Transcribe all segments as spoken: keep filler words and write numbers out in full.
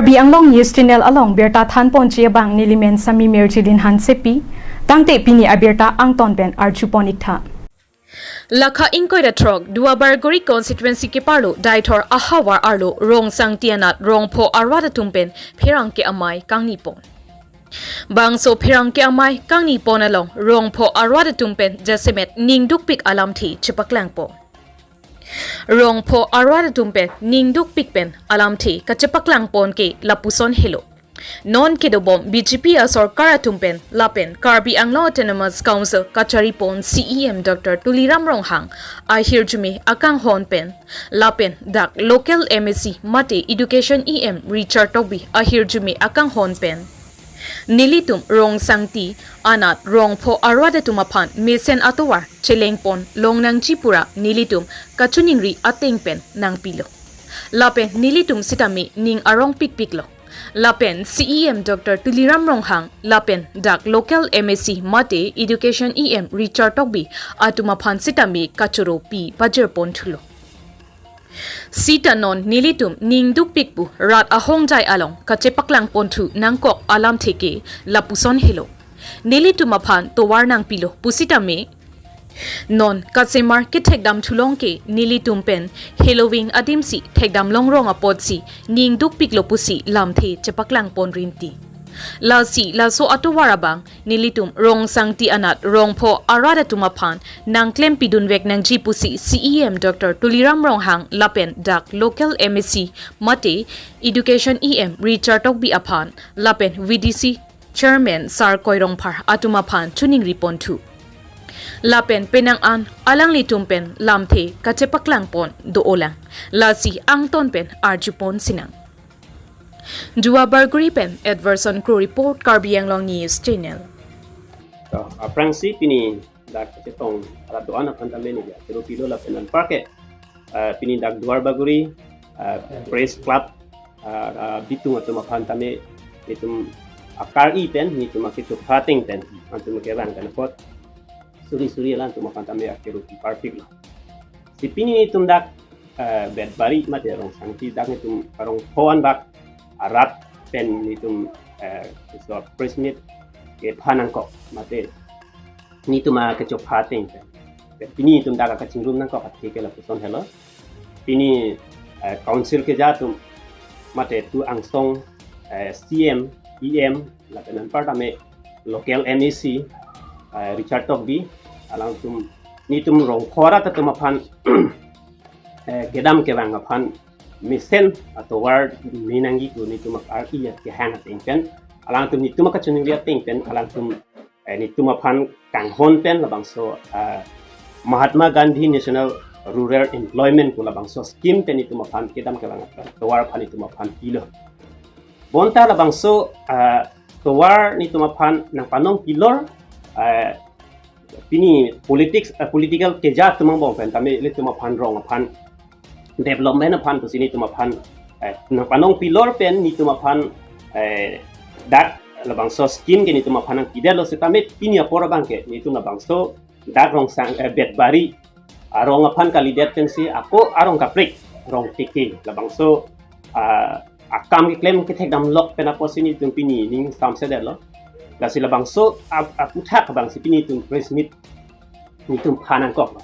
Karbi Anglong News Channel along birta thanponji abang nelimen Sami Mirjilin Hansepi, tangte pini abirta angton pen arjupon iktha. Lakha ingkoi ra throk Duarbagori constituency keparlo Deithor ahavar arlo Rongsangti anat Rongpho arat atum pen pherangke amei kangnipon. Bangso pherangke amei kangnipon along Rongpho arat atum pen jasemet ningdukpik alamthe chepaklangpon. Rongpho arat atum pen ningdukpik pen alamthe kachepaklangpon ke lapuson helo. Non kedobom B J P asorkar atum pen lapen Karbi Anglong Autonomous Council kacharipon C E M Doctor Tuliram Ronghang ahirjume akanghon pen lapen dak local M A C mate Education E M Richard Tokbi ahirjume akanghon pen nelitum Rongsangti anat Rongpho arat atum aphan mesen atovar chelengpon longnangji pura nelitum kachiningri ateng pen nangpilo. Lapen nelitum sitame ning arongpikpiklo. Lapen C E M Doctor Tuliram Ronghang lapen dak local M A C mate Education E M Richard Tokbi atum aphan sitame kachoro pi pajirponthulo. Sita non nelitum ningdukpik pu rat ahongjai along kachepaklangponthu nangkok alamthe ke lapuson helo. Nelitum aphan tovar nangpilo pusitame non kasemar kethekdamthulong ke nelitum pen heloving adimsi thekdamlongrong apotsi ningdukpiklo pusi lamthe chepaklangpon rinti. Lasi laso atovar abang nelitum Rongsangti anat Rongpho arat atum aphan nangklempidunvek nangji pusi C E M Doctor Tuliram Ronghang lapen dak local M A C mate Education E M Richard Tokbi aphan lapen V D C Chairman Sar Koirongphar atum aphan chiningriponthu. Lapen penang an alanglitum pen lamthe kachepaklangpon do-olang. Lasi angton pen arjupon sinang. Duarbagori pen Edverson Kro report, Karbi Anglong News Channel. To, aphrangsi pini dak kachetong arat do-an aphan tame neli ya, choro pilo lapen anparke, eh, pini dak Duarbagori, eh, Press Club, eh, eh, bitung atum aphan tame nelitum akar-i pen, nelitum akechopha ateng pen nelitum kevang pen apot suri suri alangtum aphan tame akero pi parpiklo. Si pini nelitum dak, eh, Betbari mate Rongsangti dak nelitum Rongpho anbak arat pen nelitum, eh, so press meet kepha nangkok mate nelitum akechopha ateng pen. Pini nelitum dak akachingrum nangkok athe ke lapuson helo. Pini, eh, council keja atum mate tu angsong, eh, C M, E M, lapen anparta me local M A C, eh, Richard Tokbi, alangtum nelitum Rongpho arat atum aphan, eh, kedam kevang aphan mesen atovar menangji pu nelitum akar-i kehang ateng pen, alangtum nelitum akachiningri ateng pen, alangtum, eh, nelitum aphan kanghon pen labangso, eh, Mahatma Gandhi National Rural Employment pu labangso scheme pen nelitum aphan kedam kevang atovar aphan nelitum aphan pilo. Bonta labangso, eh, tovar nelitum aphan nangpanong pilor, eh, pini politics, eh, political keja atum angbong pen tame nelitum aphan rong aphan development aphan pusi nelitum aphan, eh, nangpanong pilor pen nelitum aphan, eh, dak labangso scheme ke nelitum aphan nangpidetlo setame pini apor abang ke nelitum labangso dak Rongsang, eh, Betbari arong aphan kalidet pensi ako arong kaprek Rongteke labangso, ah, akam keklem kethekdamlok pen apotsi nelitum pini ning samsedetlo. Lasi labangso ap-, aputhak abangsi pini nelitum press meet nelitum pha nangkoklo.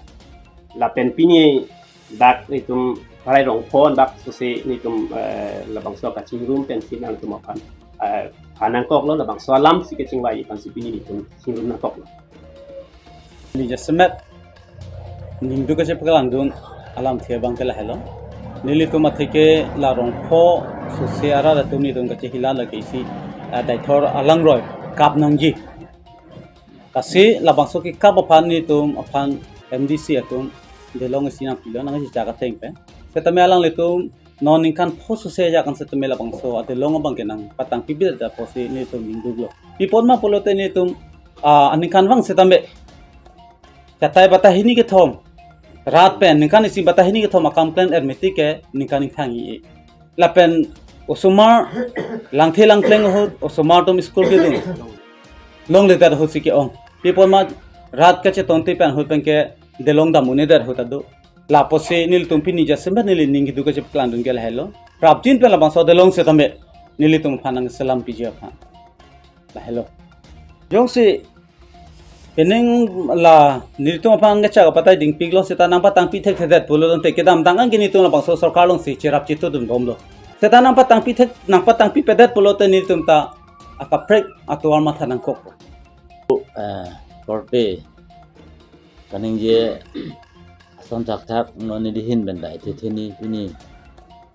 Lapen pini dak nelitum Parai Rongpho anbak sose nelitum, eh, labangso kachingrum pensi nangtum aphan, eh, pha nangkoklo, labangso alamsi kachingvai aphansi pini nelitum chingrum nangkoklo. Neli jasemet ningduk kachepaklangdun alamthe abang ke lahelo. Nelitum athe ke la Rongpho sose arat atum nelitum kachehila lake isi, eh, Deithor alangroi kap nangji. Lasi labangso kekap aphan nelitum aphan M D C atum delong isi nangpilo nangchichak ateng pen. Setame alanglitum non ningkan pho sose ajak an setame labangso adelong abang ke nangpatang pibidet apotsi nelitum ningduklo. Pi apot ma pulote nelitum, ah, aningkanvang setame chatai batai hini kethom rat pen ningkan isi batai hini kethom akam klem ermetik ke ningkan ingthang i-e. Lapen osomar langthe langpleng ahut osomar atum school kedun longledet ahutsi ke-ong. Pi apot ma rat kachetonte pen ahut pen ke delong dam un-edet ahut ado. Lapotsi nelitum pini jasemet neli ning keduk kachepaklangdun ke lahelo. Prapjin pen labangso adelong setame nelitum aphan nangselam piji aphan. Lahelo. Jongsi penang la nelitum aphan kechak apatai dingpiklo seta nangpatangpi thekthedet pulo tangte kedamtang an ke nelitum labangso sorkar alongsi cherap chetudun bomlo. Seta nangpatangpi thek nangpatangpipedet pulote nelitum ta akaprek atovar matha nangkok. Eh, korte kaningje ason thakthak non neli ahin pen dai thetheni pini,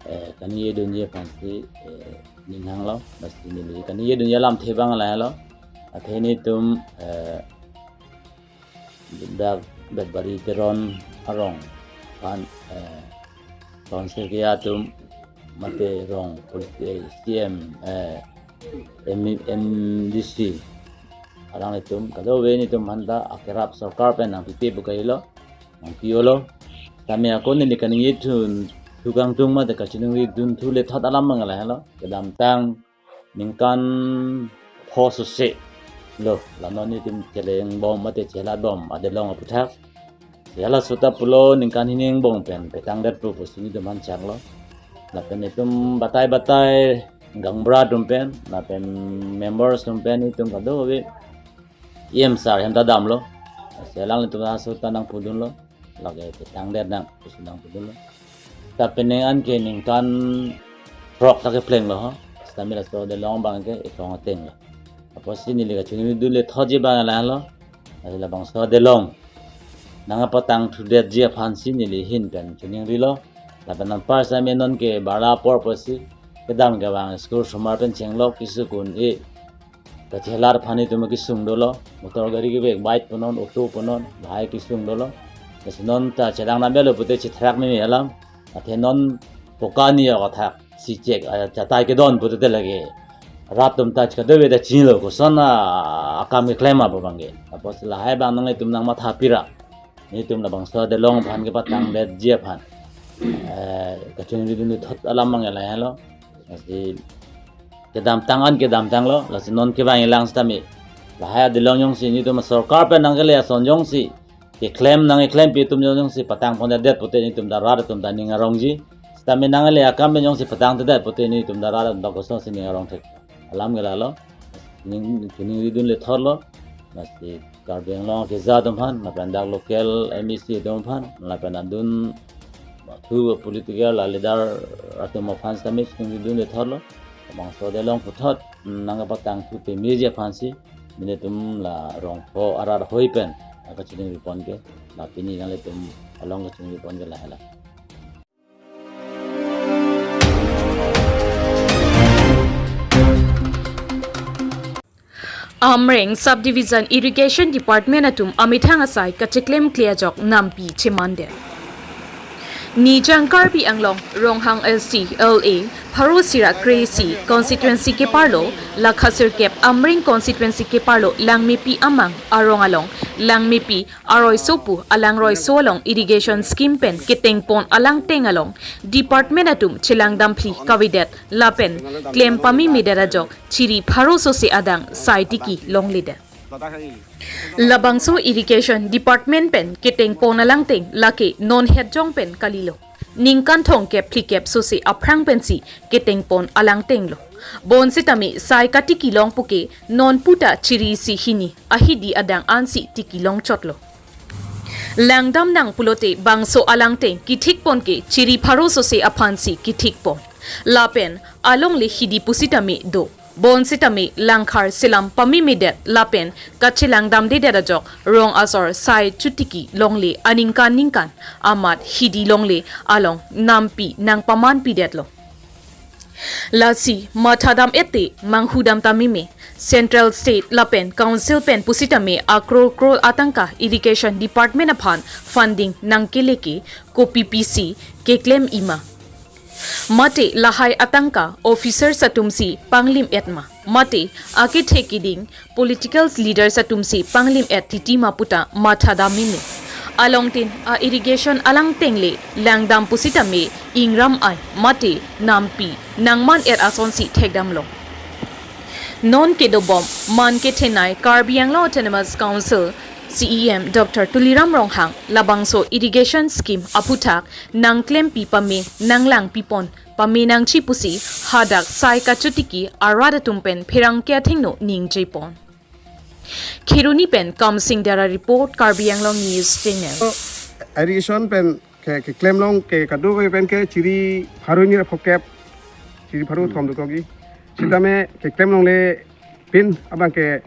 eh, kaningjedunji aphansi, eh, ninghanglo, lasi neli kaningjedunji alamthe abang lahelo. Athe nelitum, eh, dak Betbari Teron arong aphan, eh, council ke atum mate rong polit-, eh, C M, eh, M-, M D C alanglitum kadokave nelitum aphan ta akerap sorkar pen nangpipe bukai lo, nangpi-olo. Tame ako neli kaningje thun thukangtung mate kachiningri dun thu lethot alam abang lahelo. Kedamtang ningkan pho sose lo, la non nelitum cheleng bom mate chelat bom adelong aphuthak. Halaso ta pulo ningkan hini angbong pen petangdet pu pusi nelitum aphan chaklo. Lapen nelitum batai batai gaonbura atum pen, lapen members atum pen nelitum kadokave E M sir hem ta damlo. Lasi alanglitum halaso ta nangpudunlo. Lake petangdet nang pusi nangpudunlo. Ta penang an ke ningkan throk ta keplenglo ho. Seta mila so adelong abang ke ekong atenglo. Apotsi neli kachiningridun lethotji abang lahelo. Lasi labangso adelong nangpatangthudetji aphansi neli ahin pen chiningrilo. Lapen anpar same non ke barla apor pusi kedam kevang school osomar pen chenglok kesung un-e kachelar aphan nelitum kesung dolo, motor gari kevek, bike punon, auto punon, lahai kesung dolo. Lasi non ta chelang nambelo pute chethrak meme alam. Athe non poka ni yok athak, si chek, ah, chatai kedon pute te lake rat atum ta kadokave ta chinilo koson a, akam keklem abo abang ke. Apotsi lahai abang nanglitum nangmatha pira. Nelitum labangso adelong aphan kepatangdetji aphan, eh, kachiningridun lethot alam abang lahelo. Lasi kedamtang an kedamtanglo, lasi non kevang-i lang sitame lahai adelong jongsi nelitum sorkar pen nangkele ason jongsi keklem nangkeklempi atum jongsi patangpondedet pute nelitum ta rat atum ta ning arongji. Sitame nangkele akam pen jongsi patangtedet pute nelitum ta rat atum ta kosonsi ning arong thek. Alam ke lahelo. Ning, chiningridun lethotlo. Lasi Karbi Anglong akeja atum aphan, lapen dak local M A C atum aphan, lapen adun bathu political a leader atum aphan sitame chiningridun lethotlo. Labangso adelong puthot nangpatangthu pemeji aphansi nelitum la rongpho arat ahoi pen kachiningri pon ke, la pini nanglitum along kachiningri pon ke lahelo. Amreng Subdivision Irrigation Department atum amethang asai kacheklemkle ajok nampi chemandet. Nijang Karbi Anglong Ronghang S C L A pharo sira kre-isi constituency keparlo, lakha sirkep Amreng constituency keparlo Langmepi amang arong along Langmepi aroiso pu alangroiso along irrigation scheme pen ketengpon alangteng along department atum chelangdamphli kavedet lapen klem pamemedet ajok chiri pharo sose adang sai tiki longledet. Labangso irrigation department pen ketengpon alangteng lake non hetjong pen kalilo. Ningkan thomkep phlikep sose aphrang pensi ketengpon alangtenglo. Bonsitame sai katiki long puke non puta chiri isi hini ahidi adang ansi tiki longchotlo. Langdam nang pulote bangso alangteng kithikpon ke chiri pharo sose aphansi kithikpon. Lapen alongle hidi pusitame do. Bonsitame langkhar selam pamemedet lapen kachelangdamdedet ajok rong asor sai chotiki longle aningkan ningkan amat hidi longle along nampi nangpamanpidetlo. Lasi mathadam-et te manghudam ta meme, central, state lapen council pen pusitame akror kror atangka irrigation department aphan funding nangkele ke kopi pisi keklem-i ma. Mate lahai atangka officers atumsi panglim-et ma. Mate akethe keding political leaders atumsi panglim-et titi ma puta mathadam meme. Alongtin a-irrigation alangteng le langdam pusitame ingram ai mate nampi nangman-et asonsi thekdamlo. Non kedobom man kethenei Karbi Anglong Autonomous Council C E M Doctor Tuliram Ronghang labangso irrigation scheme aphuthak nangklempi pame nanglangpipon pame nangji pusi hadak sai kachotiki arat atum pen pherangke athengno ningje pon. Kheroni pen Kamsing Dara report, Karbi Anglong News Channel. Irrigation pen ke, keklem long ke kadokave pen ke chiri pharo hini ra phokep, chiri pharo thom dokok ji. Sitame keklem longle pin abang ke,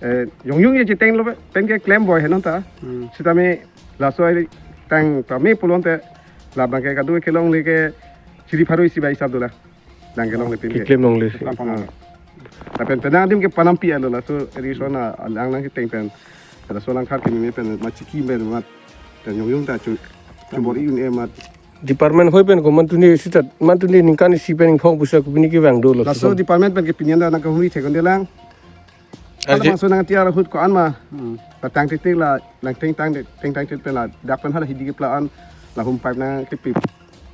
eh, yong yung ye chiteng lo pen keklem boi henonta. Hmm. Sitame laso ai tang pame pulote labang ke kadokave kelongle ke chiri pharo isi bai hisap dolang. Nang kelongle pin ke. Keklem longle si. Lapang. Ah. Lapen penang adim ke panampi alo laso irrigation alang nangcheteng pen. Laso alangkhar kememe pen ma chiki pen mat. Pen yong yung ta chu, chu bor-i un-e mat. Department hoi pen ko man tuni sita, man tuni ningkan isi pen ingphong pusi kopine kevang dolo. Laso department pen ke pini an ta nangkahumri thekon delang. Arje. Hala bangso nangtiar ahut ko-an ma. Hmm. La tang titik la nangteng tang de, teng tang titik pen ladak pen hala hidi kepla an la hum pipe nangkepi.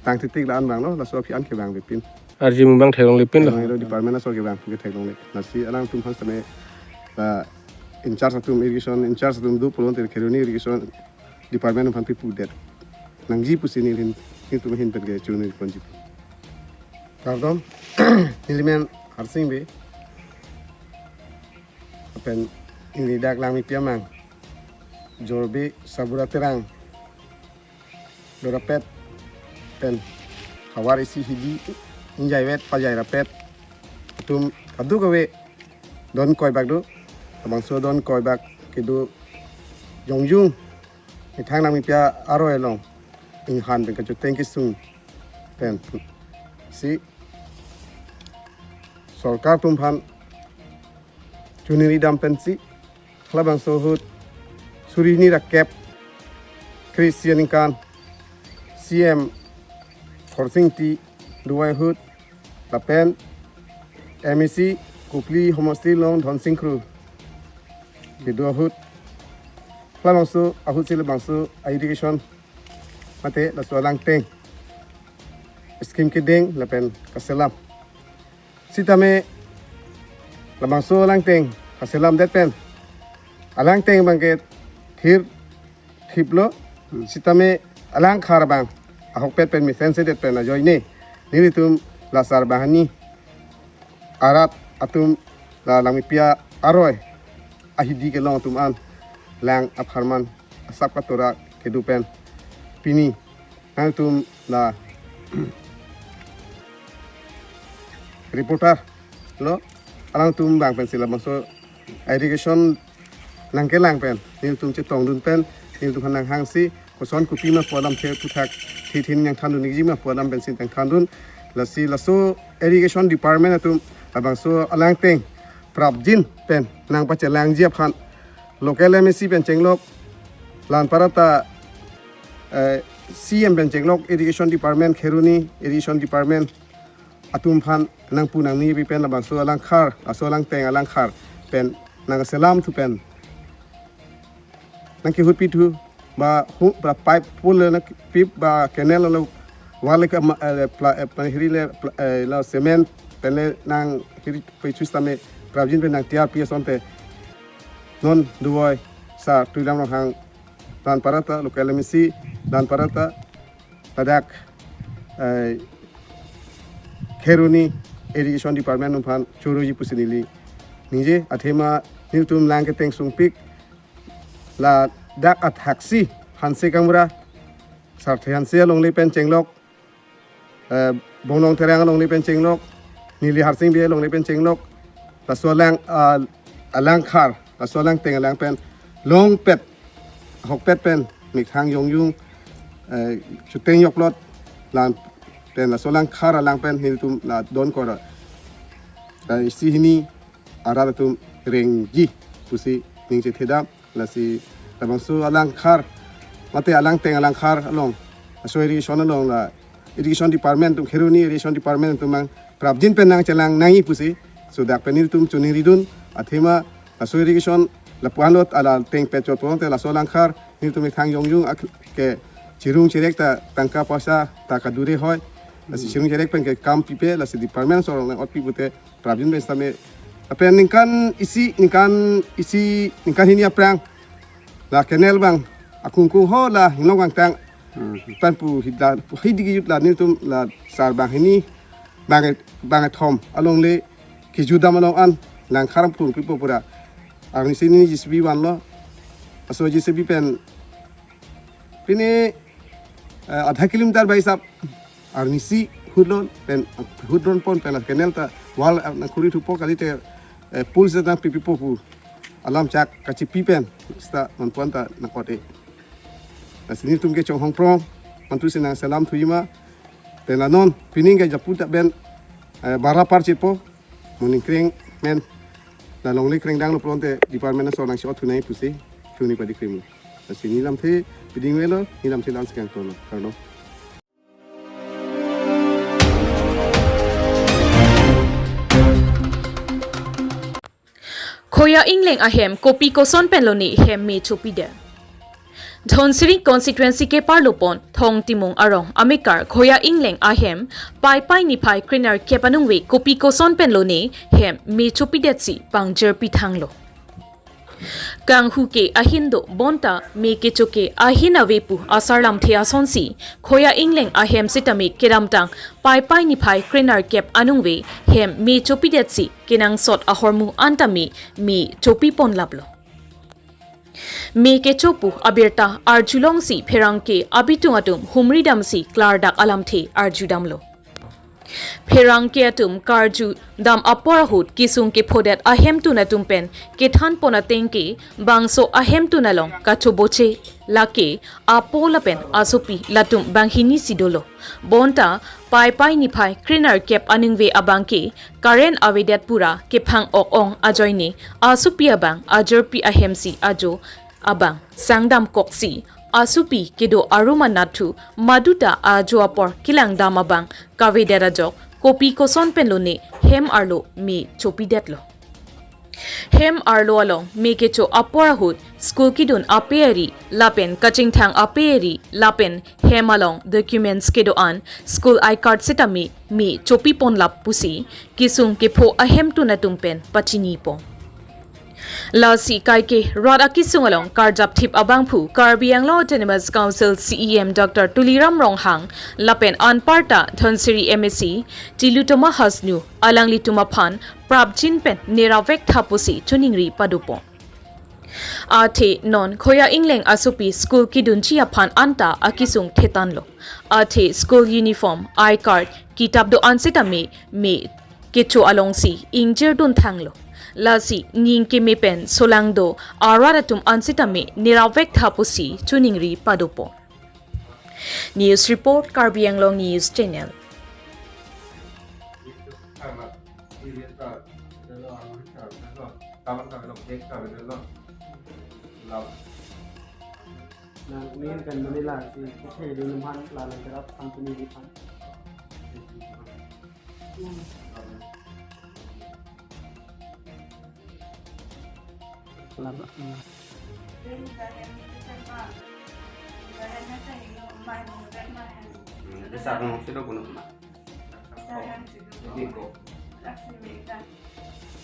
Tang titik la an bang lo, laso aphi an kevang bepin. Arje mung bang theklongle pin lo. Theklongle lo, department aso kevang ke theklongle. Lasi alangtum aphan sitame la in charge atum, irrigation in charge atum do pulote Kheroni irrigation department aphan pipudet nangji pusi neli hin, nelitum ahin pen ke chunri ponji. Kardom, neli men Harsing Bey. Lapen neli dak Langmepi amang Jorbi Sabura Terang do rapet pen havar isi hidi ingjaivet pajai rapet atum kadokave don koibak do, labangso don koibak kedo yong yung methang Langmepi aroi along inghan pen kachoteng kesung pensi sorkar atum aphan chunri dam pensi halabangso ahut suri hini ra kep kre-isi aningkan C M Khorsing Engti dovai ahut lapen M A C Kopili homosti along Dhonsing Kro kedo ahut, halabangso ahut si labangso irrigation mate laso alangteng scheme kedeng lapen kaselam. Sitame labangso alangteng kaselamdet pen alangteng abang ke thir thiplo. Hmm. Sitame alangkhar abang ahokpet pen mesensedet pen ajoine nelitum la Sarbahani arat atum la Langmepi aroi ahidi kelong atum an lang apharman asap katora kedo pen pini nangtum la reporter lo, alangtum bang pensi labangso irrigation nangkelang pen nelitum chetongdun pen nelitum aphan nanghangsi koson kopi ma pu alam the aphuthak thithin nangthandun ikji ma pu alam pensi nangthandun. Lasi laso irrigation department atum labangso alangteng prapjin pen nangpachelangji aphan local M A C pen chenglok, la anparta, eh, C M pen chenglok irrigation department, Kheroni irrigation department atum aphan nangpu nangnipi pen labangso alangkhar, laso alangteng alangkhar pen nangselam thu pen nangkehut pithu ba hu ba pipe pull le nangpi ba canal lo wale ke ma, eh, pla, eh, pla, hiri le pla, eh, lo cement pen le nanghiri pe chu sitame prapjin pen nangtiarpi asonte non dovai Sar Tuliram Ronghang la anparta local M A C la anparta ladak, eh, Kheroni irrigation department atum aphan choroji pusi neli ningje. Athema nelitum lang keteng sungpik ladak athaksi Hanse Kamra, Sarthe Hanse alongle pen chenglok, eh, Bonglong Terang alongle pen chenglok, neli Harsing Bey alongle pen chenglok, laso alang, ah, alangkhar, laso alangteng alang pen longpet, hokpet pen methang yong yung, eh, choteng yoklot, la pen laso alangkhar alang pen nelitum la don kora, eh, isi hini arat atum rengji pusi ningje thedam. Lasi labangso alangkhar mate alangteng alangkhar along, laso irrigation along la irrigation department atum, Kheroni irrigation department atum mang prapjin pen nangchelang nangji pusi so dak pen nelitum choningridun. Athema laso irrigation lapu-an lot alangteng pet chot pulote laso alangkhar nelitum methang yong yung ak-, ke chirung chirek ta tangka poisa ta kadure hoi. Lasi chirung chirek pen ke kam pipe, lasi department aso along nang-otpi pute prapjin pen sitame. Lapen ningkan isi, ningkan isi, ningkan hini aphrang la canal abang akungkung ho la hinglong kangtang Tan pu hidla, hidi kejut la nelitum la sar banghini, bang, bangkethom alongle kejut dam along an nangkharam pun pipo pura. Arnisi neli J C B vanlo. Laso J C B pen pine, eh, adha kilometer bai sap arnisi hudlon pen, hudlon pon pen la canal ta wall, eh, nangkuri thupo kalite, eh, pool seta nangpipipo pu alam chak kachipi pen seta manpuan ta nangkote. Lasi nelitum ke chonghong prong mantu si nangselam thujima. Pen la non pining ke japu ta ben, eh, bara par chipo. Moning kreng men, la longle kreng danglo pulote department aso nangsi-ot thunang pusi chuni padi krim. Lasi neli lamthe piding avelo, neli lamthe la-an si kangtonlo, karlo. Khoya Ingleng ahem kopi koson pen lone hem me chopidet. Dhansiri constituency keparlo pon Thong Timung arong amekar Khoya Ingleng ahem Paipai niphai krenerkep aningve kopi koson pen lone hem me chopidet si pangjirpi thanglo. Kanghu ke ahin do bonta me kecho ke ahin ave pu asar lamthe asonsi Khoya Ingleng ahem sitame kedamtang Paipai niphai krenerkep aningve hem me chopidet si kenangsot ahormu anta me, me chopi pon laplo. Me kecho pu abirta arjulongsi pherangke abitung atum humri damsi klardak alamthe arju damlo. Pherangke atum karju dam apor ahut kesung kephodet ahemtun atum pen kethan pon ateng ke bangso ahemtun along kachoboche lake apo lapen asopi latum banghini si dolo. Bonta Paipai niphai krenerkep aningve abang ke current avedet pura kephang ok ong ajoine asopi abang ajirpi ahemsi ajo abang sangdam koksi asopi kedo arum anat thu maduta ajo apor kelang dam abang kavedet ajok kopi koson pen lone hem arlo me chopidetlo. Hem arlo along me kecho apor ahut school kidun ape ari lapen kachingthang ape ari lapen hem along documents kedo-an school I card sitame me chopi pon lap pusi kesung kepho ahemtun atum pen pachini pon. Lasi kaike rat akesung along karjap thip abangphu Karbi Anglong Autonomous Council C E M Doctor Tuliram Ronghang lapen anparta Dhansiri M A C Tilottama Hasnu alanglitum aphan prapjin pen neravek tha pusi choningri padopon. Athe non Khoya Ingleng asopi school kidunji aphan anta akesung thetanlo. Athe school uniform, I card, kitap do-an sitame me kecho alongsi ingjir dun thanglo. Lasi ning keme pen solang do arat atum an sitame neravek tha pusi choningri padopon. News report, Karbi Anglong News Channel. Nang main kan Manila si kuthe dun man la nang kerap company di pan. Laba. Hmm, bisa kung sino kuno ma. Bisa kan sino. Ini ko. Laksi mekan.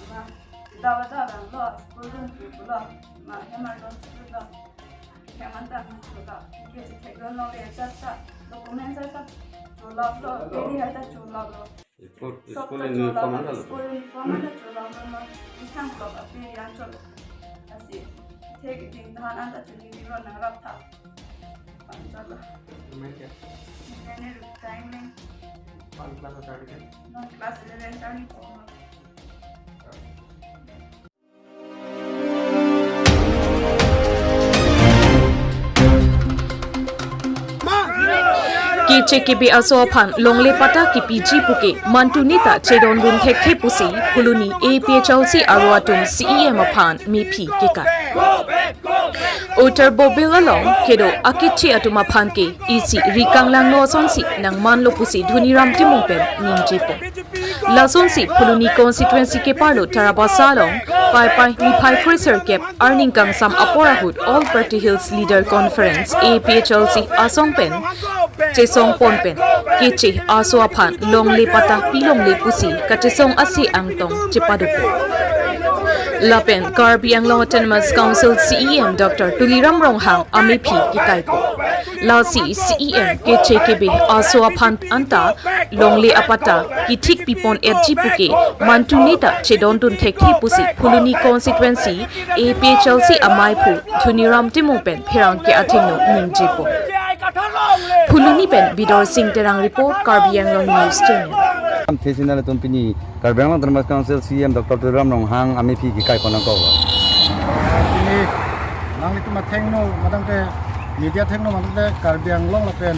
Ama, kita wata lang lo, school dun tu lo. Ma, hema lo tu lo. Hema ta tu lo. Ke thek lo le ta ta. Document ta ta. Tu lo lo. Ini hai ta tu lo lo. School, school uniform anta lo. School uniform anta chulong lo ma. Ithang klok api yang chol. Asi. Thek ding tahan anta chuli di ron narap tha. Panchol lo. Main kya? Main time mein. Kung class started kya? Non class eleven starting ko. Keche kebe aso aphan longle patta kepiji puke mantu neta chedondun thekthe pusi Phuloni A P H L C aro atum C E M aphan mephi kekai. Uttar Bobil along kedo akeche atum aphan ke isi rikang langno asonsi nangmanlo pusi Dhoniram Timung pen ningjepon. Lasonsi Phuloni constituency keparlo Tarabasa along Paipai niphai krenerkep arni kangsam apor ahut All Party Hills Leader Conference, A P H L C asong pen chesong pon pen keche aso aphan longle patta pilongle pusi kachesong ase angtong chepadopon. Lapen Karbi Anglong Autonomous Council C E M Doctor Tuliram Ronghang amephi kekaipo. Lasi C E M keche kebe aso aphan anta longle apatta kethik pipon etji puke mantune ta chedondun thekthe pusi Phuloni constituency A P H L C amaiphu Dhoniram Timung pen pherangke athengno ningjepo. Phuloni pen Bidor Sing Terang report, Karbi Anglong News Channel. Thesi nanglitum pini Karbi Anglong Autonomous Council C E M Doctor Tuliram Ronghang amephi kekai pon nangkok. Pini nanglitum athengno matangte, media athengno matangte Karbi Anglong lapen,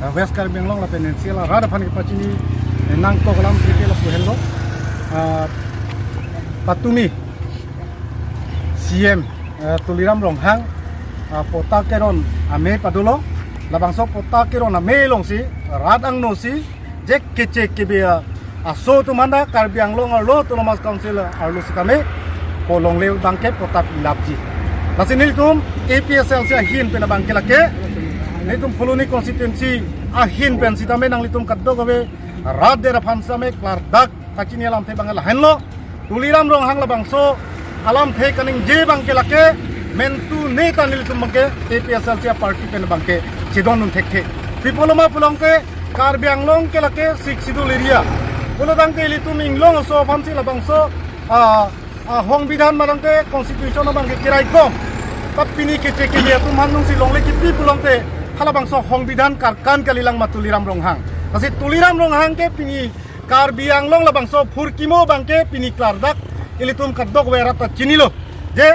eh, West Karbi Anglong lapen N C L arat aphan kepachini, eh, nangkok alam sike lapu henlo. Ah, patumi C E M, eh, Tuliram Ronghang, ah, patta keron amei padolo, labangso patta keron amei alongsi rat angno si je keche kebe aso atum anta Karbi Anglong arlo Autonomous Council arlo sitame po longle abangke patta pilapji. Lasi nelitum A P H L C ahin pen abangke lake, nelitum Phuloni constituency ahin pen sitame nanglitum kadokave rat det aphan sitame klardak kachini alamthe abangke lahenlo. Tuliram Ronghang labangso alamthe kaningje abangke lake, mantune ta nelitum abangke A P H L C party pen abangke chedondun thekthe. Pi apotlo ma pulote Karbi Anglong ke lake Sixth Schedule area. Pulotangte ilitum inglong aso aphansi labangso, ah, ah, songbidhan matangte constitution abangke keraikom. Ta pini keche kebe atum aphan nungsi longle kipi pulote halabangso songbidhan karkan kalilang ma Tuliram Ronghang. Lasi Tuliram Ronghang ke pini Karbi Anglong labangso phurkimo abangke pini klardak ilitum kadokave rat ta chinilo. Je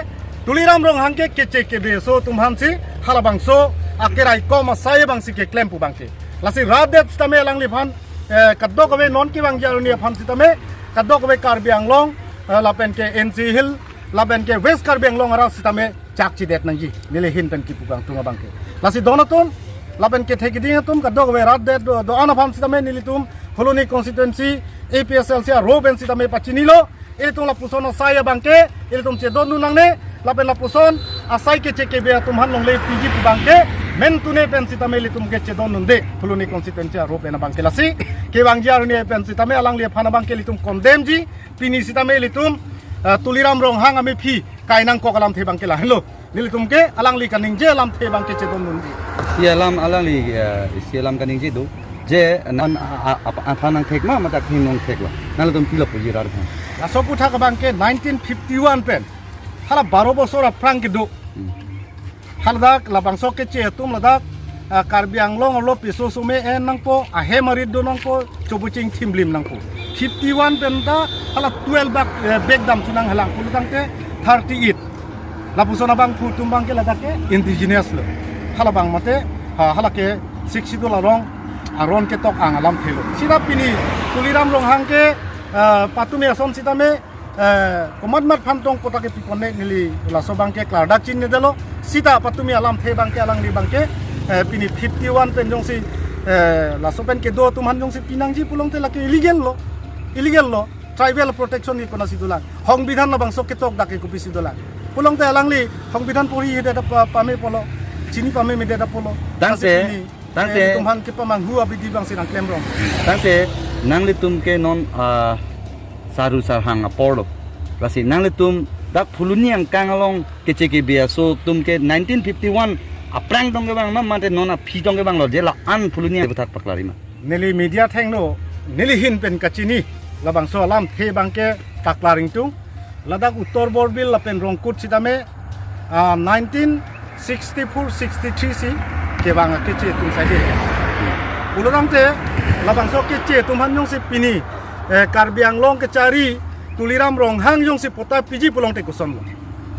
Tuliram Ronghang ke keche kebe aso atum aphansi halabangso akeraikom asai abangsi keklem pu abangke. Lasi rat det sitame alangliphan, eh, kadokave non kevangji arni aphan sitame kadokave Karbi Anglong, eh, lapen ke N C Hill, lapen ke West Karbi Anglong arat sitame chakchedet nangji, neli ahin pen kipu kangtung abangke. Lasi don atum lapen kethe kiding atum kadokave rat det do, do-an aphan sitame nelitum Phuloni constituency A P H L C arlo pen sitame pachinilo. Ilitum lapuson asai abangke ilitum chedondun nangne, lapen lapuson asai keche kebe atum aphan longle piji pu abangke mantune pen sitame ilitum ke chedondunde Phuloni constituency arlo pen abangke. Lasi kevangji arni pen sitame alangliphan abangke ilitum condemn ji. Pini sitame ilitum, eh, Tuliram Ronghang amephi kai nangkok alamthe abangke lahenlo. Nelitum ke alangli kaningje alamthe abangke chedondunde. Isi alam alangli, eh, isi alam kaningje do. Je non a, a, a, aphan nangthek ma, mate atheng nangthek lo. Nanglitum pilo puji rat aphan. Laso aphuthak abangke nineteen fifty-one pen hala baro bosor aphrang kedo. Hmm. Haladak labangso keche atum ladak, ah, Karbi Anglong arlo piso sume en nangpo, ahem arit do nangpo, chobuching thimblim nangpo. Fifty-one pen ta hala twelve bak, eh, bag dam chinang halang pulotangte thirty-eight. Lapuson abangphu atum abangke ladak ke indigenous lo. Halabang mate, ha, hala ke Sixth Schedule arong aron ketok ang alamthe lo. Sita pini Tuliram Ronghang ke, eh, patumi ason sitame, eh, komatmat aphan tong patta kepi ponne neli laso abangke klardak chininedetlo. Sita patumi alamthe abangke alangli abangke, eh, pini fifty-one pen jongsi, eh, laso pen kedo atum aphan jongsi pinangji pulote lake illegal lo. Illegal lo. Tribal protection ke konatsi dolang? Songbidhan labangso ketok dak ke kopisi dolang? Pulote alangli songbidhan pori hede da pa-, pame pulo, chini pame mede da pulo. Tangte, lasi pini, tangte, eh, atum aphan kepamanghu abidi abangsi nangklemrong. Tangte nanglitum ke non, ah, saru sarhang apor lo. Lasi nanglitum dak Phuloni angkang along keche kebe aso atum ke nineteen fifty-one aphrang tong kevang ma, mate non aphi tong kevang lo, je la-an Phuloni aputhak paklarji ma? Neli media athengno, neli ahin pen kachini labangso alamthe abangke paklar ingtung. Ladak Uttor Borbil lapen Rongkut sitame, ah, nineteen sixty-four sixty-three si kevang akeche atum saide. Pulotangte labangso keche atum aphan jongsi pini, eh, Karbi Anglong kechari Tuliram Ronghang jongsi patta piji pulote koson lo?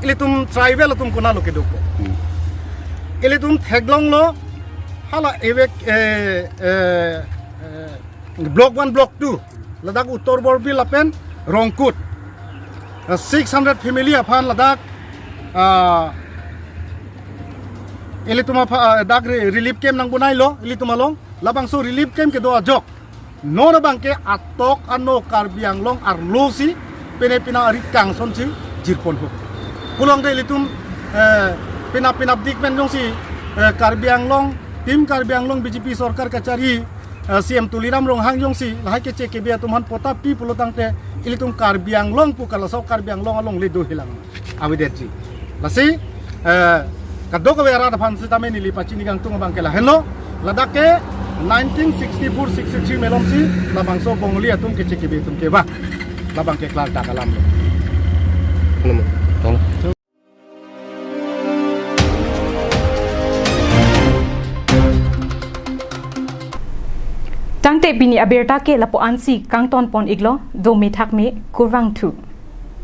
Ilitum tribal atum konatlo kedo ko? Hmm. Ilitum theklonglo, hala evek, eh, eh, eh, block one, block two, ladak Uttor Borbil lapen Rongkut. Ah, six hundred family aphan ladak, ah, ilitum apha-, ah, dak re-, relief camp nangbonailo ilitum along. Labangso relief camp kedo ajok non abangke atok ano Karbi Anglong arlo si pine pina arit kangsonsi jirponpo. Pulotangte ilitum, eh, pina pina dik pen jongsi, eh, Karbi Anglong, Team Karbi Anglong B J P sorkar kachari, eh, C M Tuliram Ronghang jongsi lahai keche kebe atum aphan patta pi pulotangte ilitum Karbi Anglong pu kalaso Karbi Anglong along le do hilang avedetji. Lasi, eh, Kadokave arat aphan sitame neli pachini kangtung abang ke lahenlo. Ladak ke nineteen sixty-four sixty-three malomsi labangso Bongali atum kechekebe atum kevang. Labang ke klardak alamlo. Tangte pini abirta ke lapu-ansi kangton pon iklo, dome thakme, kurvangthu.